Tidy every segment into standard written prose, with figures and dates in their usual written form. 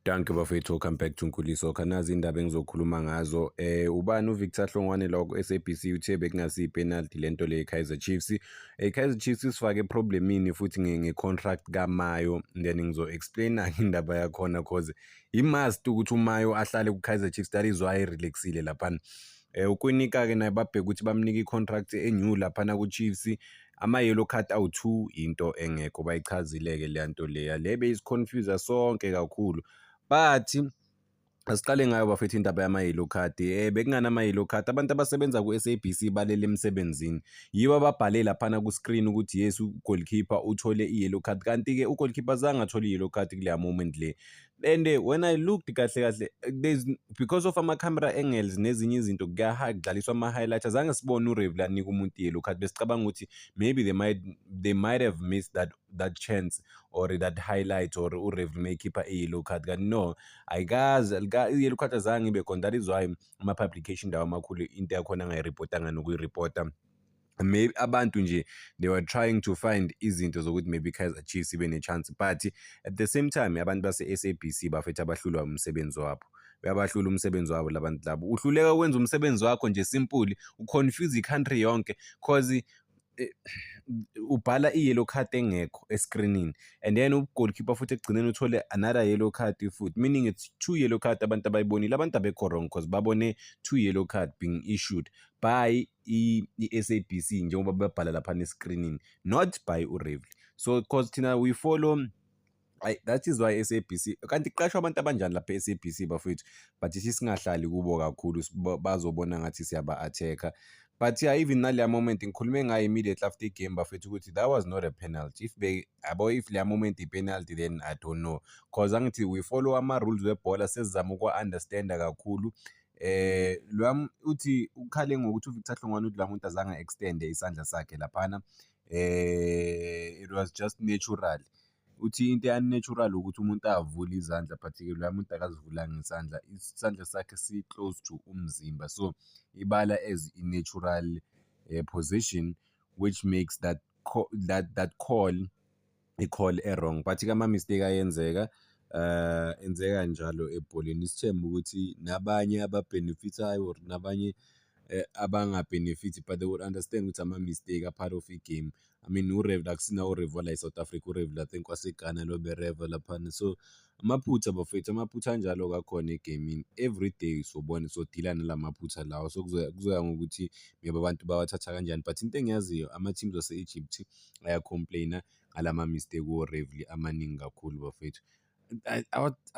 Dankie bafethu, welcome back to Nkuli Soccer. Nazi indaba engizokhuluma ngazo. Ubani uVictor Hlongwane lo ku-SABC uthe bekungasiyi penalty lento le Kaizer Chiefs. Kaizer Chiefs isifake problemini futhi nge-contract kaMayo, then ngizo-explaina indaba yakhona cause i-must ukuthi uMayo ahlale ku-Kaizer Chiefs, that is why relaxile laphana. UKwinika ke naye babheka ukuthi bamnika i-contract e-new laphana ku-Chiefs. Ama-yellow card awu-2 into engekho, bayichazile-ke leya nto leya. Le beyisi-confuse sonke kakhulu. But asiqale ngayo bafethu indaba yama-yellow card. Bekunganama-yellow card. Abantu abasebenza ku-SABC balele emsebenzini. Yibo ababhale laphana ku-screen ukuthi yes, u-goalkeeper uthole i-yellow card. Kanti-ke u-goalkeeper azange athole i-yellow card kuleya moment le. And when I looked kahle kahle, there's because of ama-camera angles nezinye izinto, kudlaliswa ama-highlights, azange sibone uRev anika umuntu i-yellow card. Besicabanga ukuthi maybe they might have missed that chance or that highlight or uRev mayikhipha i-yellow card, kanti no, ayikaze i-yellow card azange ibe khona. That is why ama-publication lawa amakhulu into yakhona angayiripotanga nokuyiripota. Maybe abantu nje they were trying to find izinto zokuthi maybe Kaizer Chiefs ibe ne-chance, but at the same time abantu base-SABC bafethu abahlulwa umsebenzi wabo, uyabahlula umsebenzi wabo labantu labo. Uhluleka ukwenza umsebenzi wakho nje simple, uconfuse i-country yonke cause ubhala i-yellow card engekho escreenini and then u-goalkeeper futhi ekugcineni uthole another yellow card futhi, meaning it's two yellow card abantu abayibonile. Abantu abekho wrong because babone two yellow card being issued by i-SABC njengoba babhala laphana escreenini, not by uRevli. So because thina we follow. Ayi, that is why SABC, kanti kuqashwa abantu abanjani lapha e-SABC bafethu? But singahlali kubo kakhulu, bazobona ngathi siyaba-attack-a. But yeah, even naleya moment ngikhulume ngayo immediately after igame bafethu ukuthi that was not a penalty. If be yabo, if leya moment i-penalty, then I don't know, cause angithi we follow ama-rules webhola, sesizama ukuwa-understand-a kakhulu. Lwam uthi ukhale ngokuthi uVictor Hlongwane uthi la muntu azange extend isandla sakhe laphana, it was just natural. Uthi into e-unnatural ukuthi umuntu avule izandla, but-ke loya muntu akazivulanga isandla, isandla sakhe si-close to umzimba, so ibala as i-natural position, which makes that call i-call e-wrong. But-ke ama-mistake ayenzeka, enzeka njalo ebholeni. Sithembe ukuthi nabanye aba-benefit-ayo or nabanye abanga-benefit, but they would understand ukuthi ama-mistake a-part of i-game. I mean, uRev akusina uRev wala e-South Africa, uRev I think waseGhana lo bereva laphana. So amaphutha bafethu, amaphutha anjalo kakhona egamini every day, sobona sodila nalamaphutha lawa. So kuzoya ngokuthi maybe abantu bawathatha kanjani, but into engiyaziyo, ama-teams wase-Egypt aya-complain-a ngalama mistake wo-referee amaningi kakhulu bafethu. I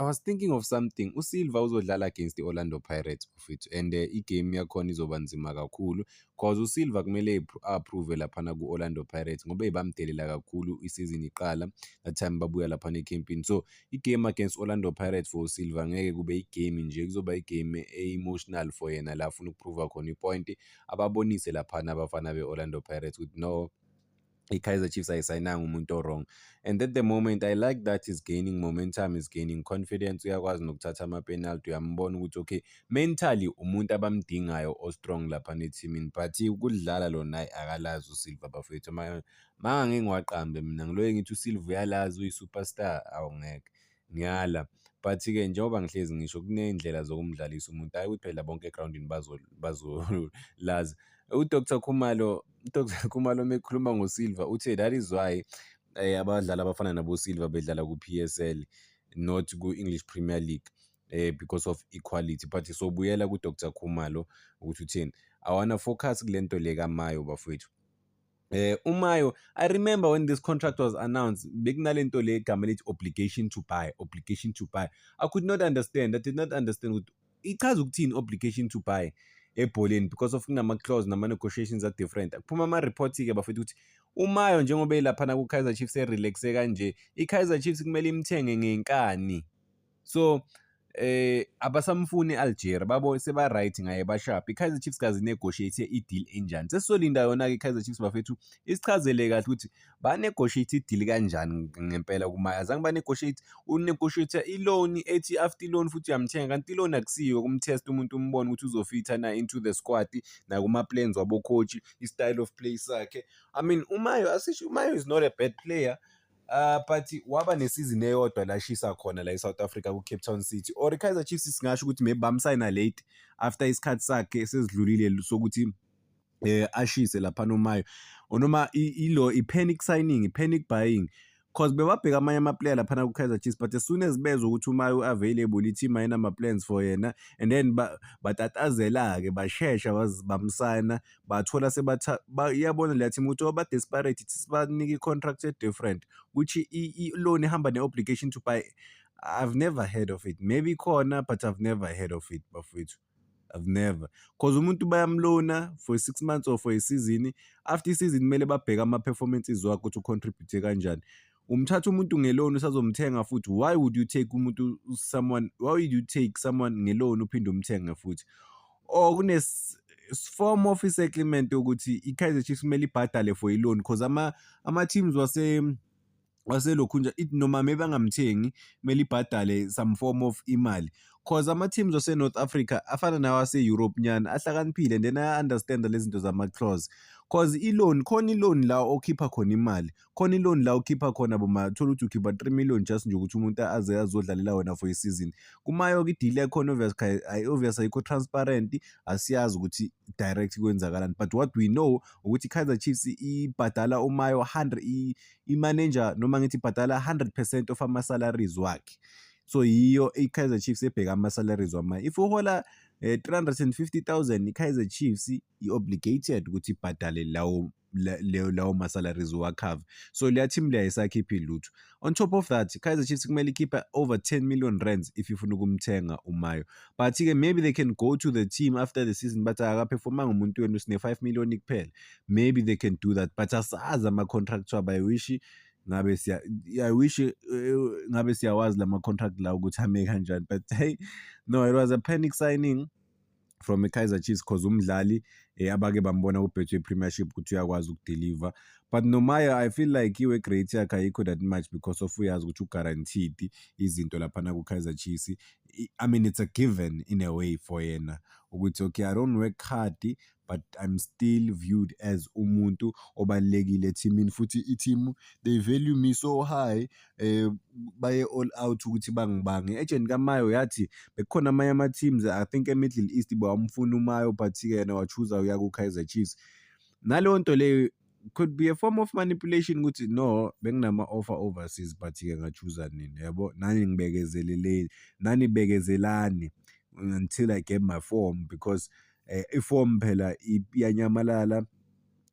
was thinking of something. USilva uzodlala against i-Orlando Pirates bafethu, and igame yakhona izoba nzima kakhulu cause uSilva kumele a-prove laphana ku-Orlando Pirates ngoba bamdelela kakhulu isizini iqala, that time babuya laphana ecampini. So igame against Orlando Pirates for uSilva ngeke kube igame nje, kuzoba igame e-emotional for yena, la afuna ukuprova khona ipoint, ababonise laphana abafana be-Orlando Pirates ukuthi no, i-Kaizer Chiefs ayisayinanga umuntu o-wrong. And at the moment I like that he's gaining momentum, is gaining confidence, uyakwazi nokuthatha ama-penalty, uyambona ukuthi okay, mentally umuntu abamdingayo o-strong laphana ethimini. But ukudlala lona hhayi, akalazi uSilva bafethu. Mangake ngiwaqambe mina ngiloke ngithi uSilva uyalazi, uyi-superstar, awu ngeke ngiyala. But-ke njengoba ngihlezi ngisho, kuney'ndlela zokumdlalisa umuntu, hhayi ukuthi phela bonke egrawundini bazolazi. U-Dr Khumalo, u-Dr Khumalo uma ekhuluma ngoSilva uthe that is why abadlali abafana nabo-Silva bedlala ku-PSL, not ku-English Premier League, because of equality. But sobuyela ku-Dr Khumalo ukuthi utheni. I wanna focus kule nto le kaMayo bafowethu. UMayo, I remember when this contract was announced, bekunalento le igama elithi obligation to buy, obligation to buy. I could not understand, I did not understand ukuthi ichaza ukuthini obligation to buy ebholeni because of kunama-clause nama-negotiations a-different. Kuphuma ama-report-ke bafethu ukuthi uMayo njengoba elaphana ku-Kaizer Chiefs e-relax-e kanje, i-Kaizer Chiefs kumele imthenge ngenkani. So abasamfuni e-Algeria, babo seba-right ngaye, bashapha. I-Kaizer Chiefs kaze negotiate i-deal enjani? Sesizolinda yona-ke i-Kaizer Chiefs bafethu isichazele kahle ukuthi ba-negotiate i-deal kanjani ngempela kuMayo. Azange ba-negotiate, u-negotiate i-loan ethi after i-loan futhi uyamthenga, kanti i-loan akusiyo ukumtest umuntu umbone ukuthi uzofitha na into the squad nakuma-plans wabo-coach, i-style of play sakhe. I mean, uMayo, asisho uMayo is not a bad player. But waba nesizini eyodwa la shisa khona la e-South Africa ku-Cape Town City, or i-Kaizer Chiefs singasho ukuthi maybe bamsayina late after isikhathi sakhe sezidlulile sokuthi ashise laphana uMayo, or noma ilo i-panic signing, i-panic buying, 'cause bebabheka amanye ama-player laphana ku-Kaizer Chiefs, but as soon as bezwa ukuthi uMayo u-available, i-team ayinama-plans for yena, and then batatazela-ke, bashesha bamsayina, bathola iyabona leya team ukuthi ba-desperate, sibanike i-contract e-different, which i-loan ihamba ne-obligation to buy. I've never heard of it. Maybe ikhona, but I've never heard of it, bafowethu. I've never, 'cause umuntu bayamlona for 6 months or for a season. After isizini kumele babheke ama-performances wakhe ukuthi u-contribute kanjani. Umthatha umuntu nge-loan, usazomthenga futhi. Why would you take umuntu someone why would you take someone nge-loan uphinde umthenge futhi? Or kune form of i-settlement yokuthi i-Kaizer Chiefs kumele ibhadale for i-loan, 'cause ama-teams waselokhunja noma maybe angamthengi, kumele ibhadale some form of imali, 'cause ama-teams wase-North Africa afana nawase-Europe nyana ahlakaniphile and then aya-understand-a lezi zinto zama-clause, 'cause i-loan khona, i-loan la okhipha khona imali khona, i-loan la ukhipha khona boma, thola ukuthi ukhipha 3 million just nje ukuthi umuntu aze azodlalela wena for isizini. Kumayo-ke i-deal yakhona obvious ayikho transparent, asiyazi ukuthi direct kwenzakalani, but what we know ukuthi i-Kaizer Chiefs ibhadala uMayo 100, i-manager noma ngithi ibhadala 100% of ama-salaries wakhe. So yiyo i-Kaizer Chiefs ebheka ama-salaries wamayo. If uhola 350,000, i-Kaizer Chiefs i-obligated ukuthi ibhadale lawo ma-salaries uwa-cover. So leya team leya ayisakhiphi lutho. On top of that, i-Kaizer Chiefs kumele ikhiphe over 10 million rands if ifuna ukumthenga uMayo. But-ke maybe they can go to the team after the season bathi aka-perform-anga umuntu wenu, sine-5 million kuphela. Maybe they can do that, but asazi ama-contract wabo. I wish ngabe siyawazi lama-contract lawa ukuthi ame kanjani, but hey, no, it was a panic signing from i-Kaizer Chiefs, 'cause umdlali abake bambona ku-Betway Premiership ukuthi uyakwazi uku-deliver. But noMayo, I feel like i-work rate yakhe ayikho that much because of uyazi ukuthi u-guaranteed izinto laphana ku-Kaizer Chiefs. I mean, it's a given in a way for yena ukuthi okay, I don't work hard, but I'm still viewed as umuntu obalulekile ethimini, futhi i-team, they value me so high, baye all out ukuthi bangibange. I-agent kaMayo yathi bekukhona amanye ama-teams, I think e-Middle East, bawamfuna uMayo, but-ke yena wa-choose-a ukuya ku-Kaizer Chiefs. Naleyo nto leyo could be a form of manipulation ukuthi no, benginama-offer overseas, but-ke nga-choose-a nina, yabo, nani ngibekezeleleni, nani bekezelani until I get my form, because i-form phela iyanyamalala,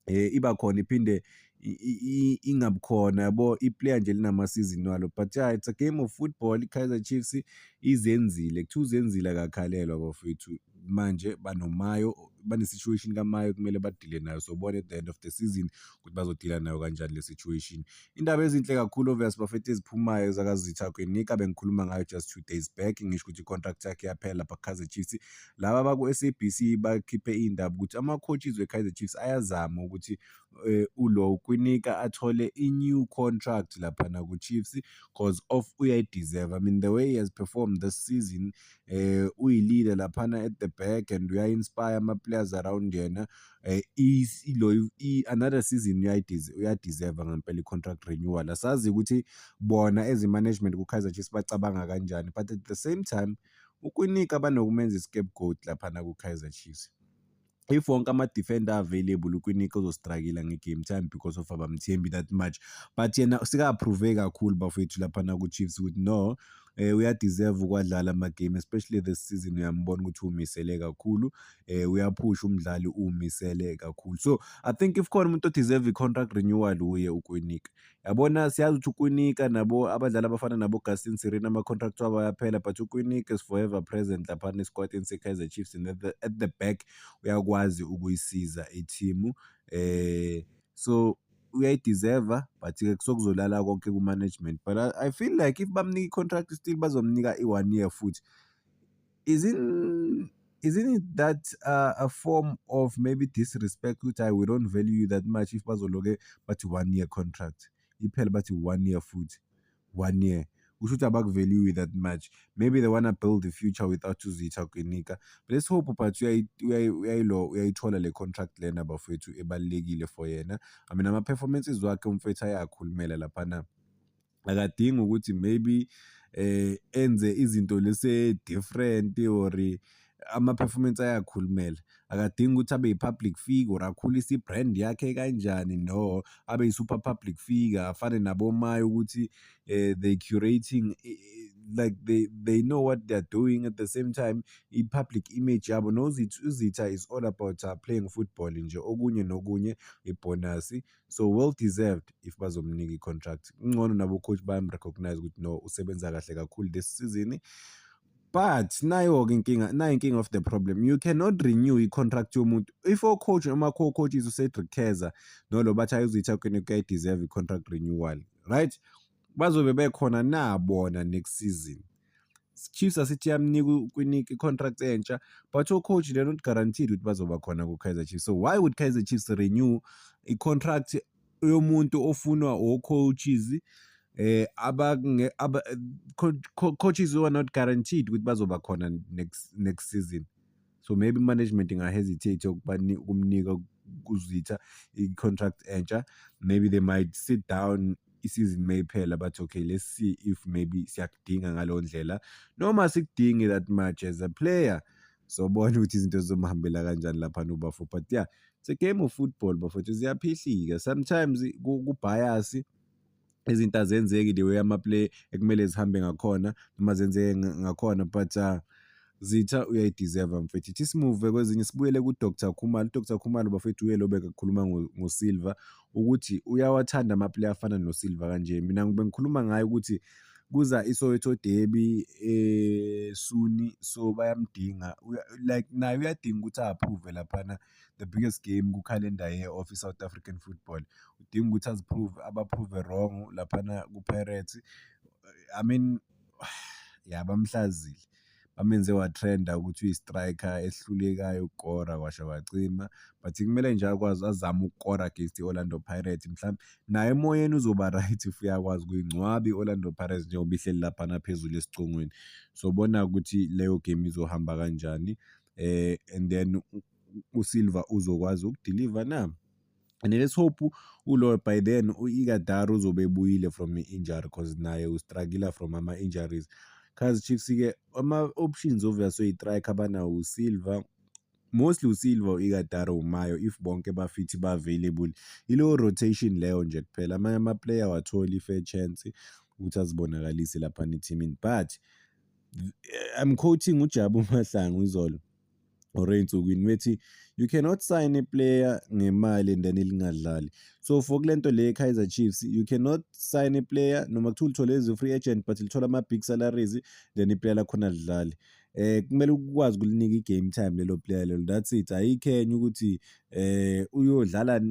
iba khona iphinde ingabi khona, yabo, i-player nje linama-season walo. But yeah, it's a game of football. I-Kaizer Chiefs izenzile, kuthiwa uzenzile akakhalelwa, bafowethu. Manje banoMayo, bane-situation kaMayo kumele ba-deal-e nayo, sobona at the end of the season ukuthi bazo-deal-a nayo kanjani le situation. Indaba ezinhle kakhulu, obvious, bafethu, eziphumayo zakaZitha Kwinika bengikhuluma ngayo just 2 days back, ngisho ukuthi i-contract yakhe yaphela lapha ku-Kaizer Chiefs. Laba baku-SABC bakhiphe iy'ndaba ukuthi ama-coaches we-Kaizer Chiefs ayazama ukuthi ulo Kwinika athole i-new contract laphana ku-Chiefs, 'cause of uyayi-deserve. I mean, the way he has performed this season, uyi-leader laphana at the back and uya-inspire ama-players around yena. Ilo another season, uya-deserve ngempela i-contract renewal. Asazi ukuthi bona as i-management ku-Kaizer Chiefs bacabanga kanjani, but at the same time uKwinika banokumenza i-scapegoat laphana ku-Kaizer Chiefs. If wonke ama-defender available, uKwinika uzo-struggle nge-game time because of abamthembi that much, but yena sika-prove kakhulu, bafowethu, laphana ku-Chiefs ukuthi no, uya-deserve ukwadlala ama-game, especially this season. Uyambona ukuthi umisele kakhulu, uyaphusha umdlali, umisele kakhulu. So I think if khona umuntu o-deserve i-contract renewal, uye uKwinika, yabona. Siyazi ukuthi uKwinika nabo abadlali abafana nabo Gaston Sirino, ama-contract wabo ayaphela, but uKwinika is forever present laphana e-squad-ini se-Kaizer Chiefs, and at the back uyakwazi ukuyisiza i-team, so uyayi-deserve. But-ke sokuzolala konke ku-management, but I feel like if bamnika i-contract, still bazomnika i-one year futhi. Isn't it that a form of maybe disrespect ukuthi hayi, we don't value you that much, if bazoloke bathi one year contract iphela, bathi one year futhi, one year, kusho ukuthi abaku-value that much? Maybe they wanna build the future without uZitha Kwinika. But let's hope, but uyayilo uyayithola le contract lena, bafowethu, ebalulekile for yena. I mean, ama-performances wakhe umfethu ayakhulumela laphana. Akadingi ukuthi maybe enze izinto lese different or ama-performance ayakhulumela. Akadingi ukuthi abe yi-public figure or akhulise i-brand yakhe kanjani, no, abe yi-super public figure, afane naboMayo ukuthi they curating, like they know what they're doing. At the same time, i-public image yabo. No, uZitha is all about playing football nje, okunye nokunye i-bonus. So well deserved if bazomnika i-contract. Kungcono nabo-coach bayam-recognize ukuthi no, usebenza kahle kakhulu this season. But nayo-ke inkinga, nayo inkinga of the problem, you cannot renew i-contract yomuntu if o-coach noma co-coaches uCedric Kaze nolo bathi ayoZitha kuyayi-deserve i-contract renewal, right? Bazobe bekhona nabona next season. Chiefs asithi yamnika uKwinika i-contract entsha, but o-coach, they're not guaranteed ukuthi bazoba khona ku-Kaizer Chiefs. So why would Kaizer Chiefs renew i-contract yomuntu ofunwa o-coaches aba coaches who are not guaranteed ukuthi bazoba khona next season? So maybe management inga-hesitate ukumnika uZitha i-contract entsha. Maybe they might sit down isizini mayiphela bathi, "Okay, let's see if maybe siyakudinga ngaleyo ndlela noma sikudingi that much as a player." So bona ukuthi izinto zizomhambela kanjani laphana ubafo. But yeah, it's a game of football, bafowethu, ziyaphihlika sometimes, ku-bias, izinto azenzeki the way ama-play ekumele zihambe ngakhona noma zenzeke ngakhona. But Zitha uyayi-deserve, mfethu. Ithi si-move kwezinye, sibuyele ku-Dr Khumalo. U-Dr Khumalo, bafethu, uye lo bekakhuluma ngoSilva ukuthi uyawathanda ama-player afana noSilva kanje. Mina ngibe ngikhuluma ngayo ukuthi kuza iSoweto Derby soon, so bayamdinga, like naye uyadinga ukuthi a-prove laphana, the biggest game ku-calendar year of i-South African football. Udinga ukuthi azi-prove, aba-prove wrong laphana ku-Pirates. I mean, ya, bamhlazile, bamenze wa-trend-a ukuthi uyi-striker esihlulekayo ukukora, kwasha kwacima. But kumele nje akwazi azame ukukora against i-Orlando Pirates, mhlawumbe naye emoyeni uzoba right if uyakwazi ukuyingcwaba i-Orlando Pirates njengoba ihleli laphana phezulu esicongweni. So bona ukuthi leyo game izohamba kanjani, and then uSilva uzokwazi uku-deliver na? And let's hope ulo by then u-Ighodaro uzobe ebuyile from i-injury, 'cause naye u-struggle from ama-injuries. Kaizer Chiefs-ke, ama-options obvious oyi-striker abanawo uSilva, mostly uSilva, u-Ighodaro, uMayo, if bonke ba-fit, ba-available. Ileyo rotation leyo nje kuphela, amanye ama-player awatholi i-fair chance ukuthi azibonakalise laphana ethimini. But I'm quoting uJabu Mahlangu izolo or ey'nsukwini, bethi you cannot sign a player ngemali and then lingadlali. So for kule nto le Kaizer Chiefs, you cannot sign a player noma kuthiwa ulithole as a free agent, but lithola ama-big salaries, then i-player lakhona alidlali. Kumele ukwazi ukulinika i-game time lelo player lelo, that's it. Ayikho enye ukuthi uyodlala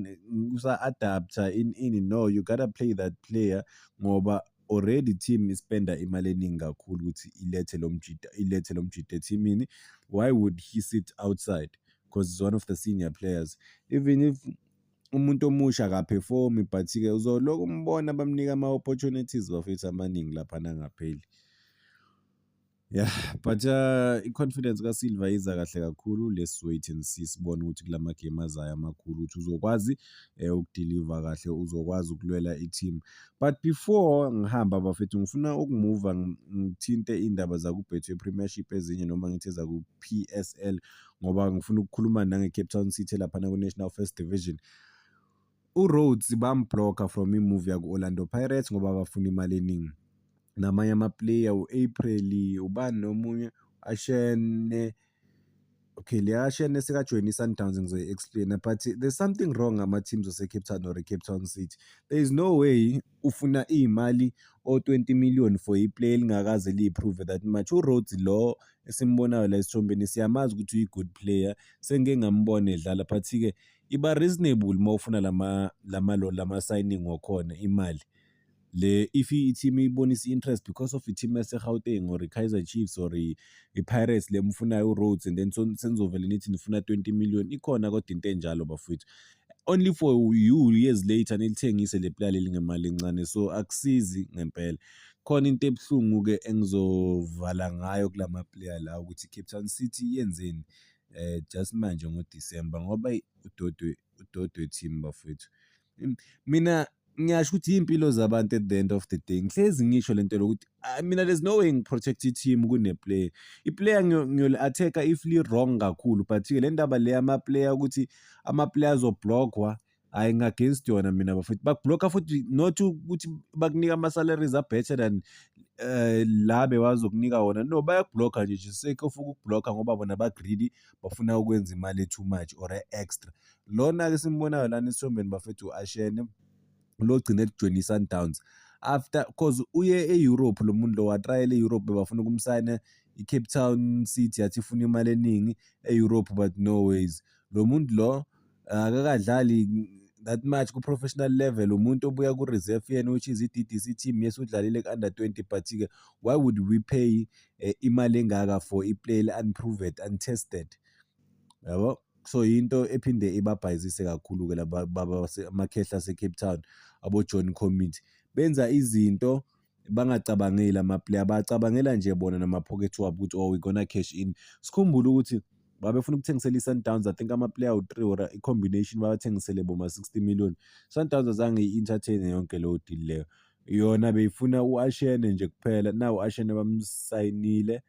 usa-adapt-a ini, no, you gotta play that player ngoba already team i-spend-a imali eningi kakhulu ukuthi ilethe lo mjita ethimini. Why would he sit outside? 'Cause he's one of the senior players. Even if umuntu omusha aka-perform-i, but-ke uzolokhu umbona bamnika ama-opportunities, bafethu, amaningi laphana angapheli. Yeah, but i-confidence kaSilva iza kahle kakhulu. Let's wait and see, sibone ukuthi kulama game azayo amakhulu ukuthi uzokwazi uku-deliver kahle, uzokwazi ukulwela i-team. But before ngihamba, bafethu, ngifuna uku-move-a ngithinte iy'ndaba zaku-Betway Premiership ezinye, noma ngithi ezaku-PSL, ngoba ngifuna ukukhuluma nange-Cape Town City laphana ku-National First Division. URhodes bam-block-a from i-move yaku-Orlando Pirates ngoba bafuna imali eningi. Namanye ama-player, u-April, ubani nomunye, Ashene. Okay, le Ashene sekajoyine i-Sundowns, ngizoyi-explain-a, but there's something wrong ngama-teams wase-Cape Town or i-Cape Town City. There is no way ufuna iy'mali o-20 million for i-player elingakaze liyi-prove that much. URhodes lo esimbonayo la esithombeni, siyamazi ukuthi uyi-good player, sengike ngambona edlala, but-ke iba reasonable uma ufuna lama signing wakhona, imali le, if i-team ibonisa i-interest because of i-team yase-Gauteng or i-Kaizer Chiefs or i-Pirates le mfunayo uRhodes, and then senizovele nithi nifuna 20 million. Ikhona kodwa into enjalo, bafowethu? Only for you years later nilithengise le player leli ngemali encane, so akusizi ngempela. Khona into ebuhlungu-ke engizovala ngayo kulama player la, ukuthi i-Cape Town City yenzeni just manje ngoDisemba, ngoba udoti, udoti we-team, bafowethu. Mina Ngiyasho ukuthi iy'mpilo zabantu at the end of the day. Ngihlezi ngisho le nto lokuthi mina there's no way ngi-protect i-team kune-player. I-player ngiyoli-attack-a if li-wrong kakhulu, but-ke le ndaba le yama-player ukuthi ama-player azo-block-wa, hhayi, ngi-against yona mina, bafethu. Baku-block-a futhi not ukuthi bakunika ama-salaries a-better than la bewazokunika wona. No, bayaku-block-a nje sake of ukuku-block-a ngoba bona ba-greedy, bafuna ukwenza imali e-too much or e-extra. Lona-ke esimbonayo lana esithombeni, bafethu, u-Ashene lo ogcine ejoyine i-Sundowns after 'cause uye e-Europe lo muntu lo, wa-trial-ela e-Europe, bebafuna ukumsayina. I-Cape Town City yathi ifuna imali eningi e-Europe, but no ways. Lo muntu lo akakadlali that much ku-professional level, umuntu obuya ku-reserve yena, which is i-D_D_C team. Yes, udlalile ku-under 20, but-ke why would we pay imali engaka for i-player unproven, untested, yabo? So yinto ephinde ibabhayizise kakhulu-ke laba amakhehla ase-Cape Town, abo-John Committee, benza izinto bangacabangeli ama-player, bacabangela nje bona nama-pocket wabo ukuthi, "Oh, we gonna cash in." Sikhumbule ukuthi babefuna ukuthengisela i-Sundowns, I think, ama-player awu-three or i-combination, babathengisele boma-60 million. Sundowns azange i-entertain yonke leyo deal leyo. Yona beyifuna u-Ashene nje kuphela. Now u-Ashene bamsayinile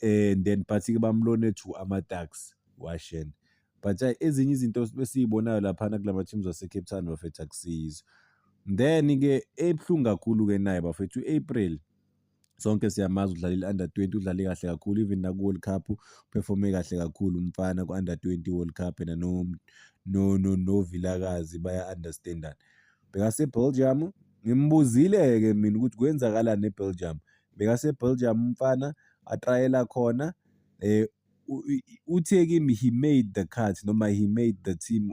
and then but-ke bam-loan-e to ama-Tuks u-Ashene. But ezinye izinto esiy'bonayo laphana kulama teams wase-Cape Town, bafethu, akusizo. Then-ke ebuhlungu kakhulu-ke naye, bafethu, u-April, sonke siyamazi, udlalile i-under 20, udlale kahle kakhulu, even naku-World Cup u-perform-e kahle kakhulu umfana ku-under 20 World Cup. Yena no Vilakazi baya-understand-ana. Bekase-Belgium, ngimbuzile-ke mina ukuthi kwenzakalani e-Belgium. Bekase-Belgium umfana, a-trial-ela khona. Uthe kimi he made the cut noma he made the team,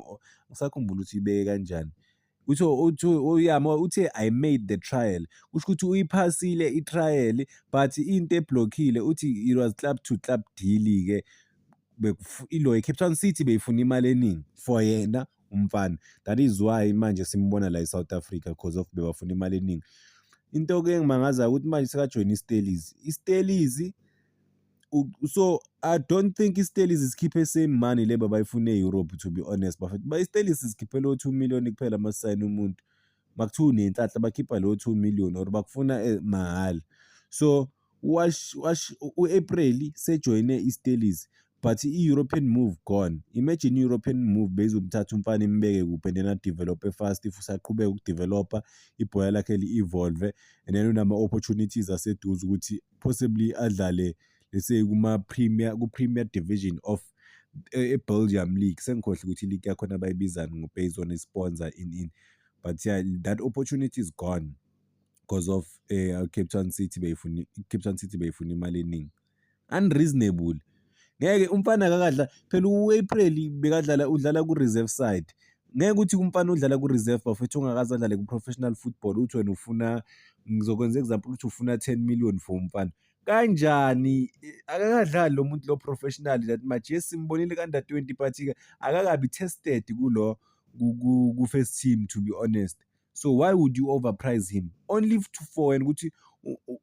angisakhumbuli ukuthi uyibeke kanjani. Uthe uthe, "I made the trial." Kusho ukuthi uyiphasile i-trial, but into e-block-ile, uthi it was club to club deal-ke. Ilo i-Cape Town City beyifuna imali eningi for yena umfana. That is why manje simbona la e-South Africa, because of bebafuna imali eningi. Into-ke engimangazayo ukuthi manje sekajoyine i-Stellies. I-Stellies, so I don't think i-Stellies isikhiphe same money le babayifuna e-Europe, to be honest, bafethu. I-Stellies sikhiphe lo 2 million kuphela masisayina umuntu. Makuthiwa unenhlanhla, bakhipha lo 2 million or bakufuna mahhala. So u-April sejoyine i-Stellies, but i-European move gone. Imagine i-European move beyizomthatha umfana imbeke kuphi and then a-develop-e fast if usaqhubeka uku-develop-a ibhola lakhe li-evolve, and then unama-opportunities aseduze ukuthi possibly adlale, let's say, kuma-premier, ku-premier division of e-Belgium league. Sengikhohlwe ukuthi i-league yakhona bayibizani based on i-sponsor in, but yeah, that opportunity is gone because of Cape Town City beyifuna, i-Cape Town City beyifuna imali eningi unreasonable. Ngeke umfana akakadla phela u-April, bekadlala, udlala ku-reserve side. Ngeke ukuthi umfana udlala ku-reserve, bafethu, ongakaze adlale ku-professional football, uthi wena ufuna, ngizokwenza example, uthi ufuna 10 million for umfana. Kanjani? Akakadlali lo muntu lo professional that much. Yes, simbonile ku-under 20, but-ke akakabi tested kulo ku-first team, to be honest. So why would you overprice him only for wena ukuthi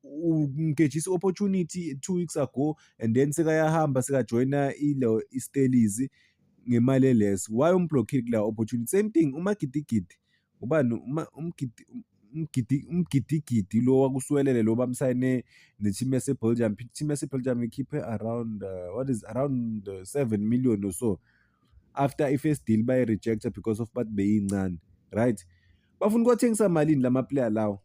umgejisa i-opportunity 2 weeks ago and then sekayahamba, sekajoyina ilo i-Stellies ngemali e-less? Why um-block-ile kula opportunity? Same thing uMagidigidi, ubani, umgidi umgidigidi lo wakuSiwelele lo bamsayine ne-team yase-Belgium. I-team yase-Belgium ikhiphe around what is around 7 million or so after i-first deal bayi-reject-a because of bathi beyincane, right? Bafuna ukuwathengisa malini lama-player lawo?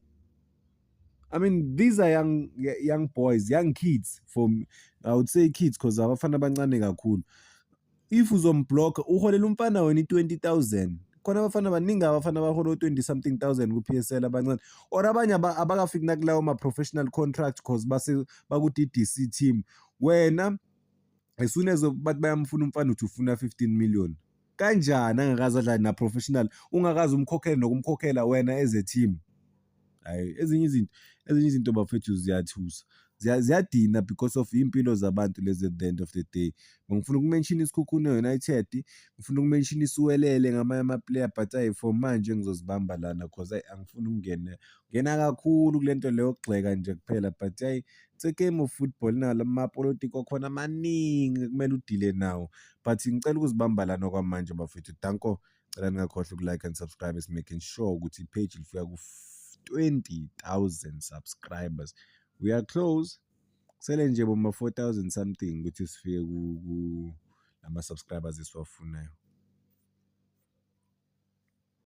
I mean, these are young boys, young kids, for I would say kids because abafana abancane kakhulu. If uzom-block-a, uholela umfana wena i-20,000 khona, abafana baningi, abafana abahola o-20 something thousand ku-PSL abancane, or abanye abakafiki nakulawo ma-professional contract 'cause base baku-D_D_C team. Wena as soon as bathi bayamfuna umfana, uthi ufuna 15 million. Kanjani angakaze adlale na-professional, ungakaze umkhokhele nokumkhokhela wena as a team? Hhayi, ezinye izinto, bafethu, ziyathusa, ziyadina because of iy'mpilo zabantu lezi. At the end of the day, bengifuna uku-mention iSekhukhune United, ngifuna uku-mention iSiwelele ngamanye ama-player, but hhayi, for manje ngizozibamba lana 'cause hhayi, angifuni ukungena ngena kakhulu kule nto leyo yokugxeka nje kuphela. But hhayi, it's a game of football, inalamapolitiki akhona amaningi ekumele u-deal-e nawo, but ngicela ukuzibamba lana okwamanje, bafethu. Danko. Cela ningakhohlwa uku-like and subscribe, is making sure ukuthi i-page lifika ku-20,000 subscribers. We are close, kusele nje boma 4000 something ukuthi sifike ku lama subscribers esiwafunayo.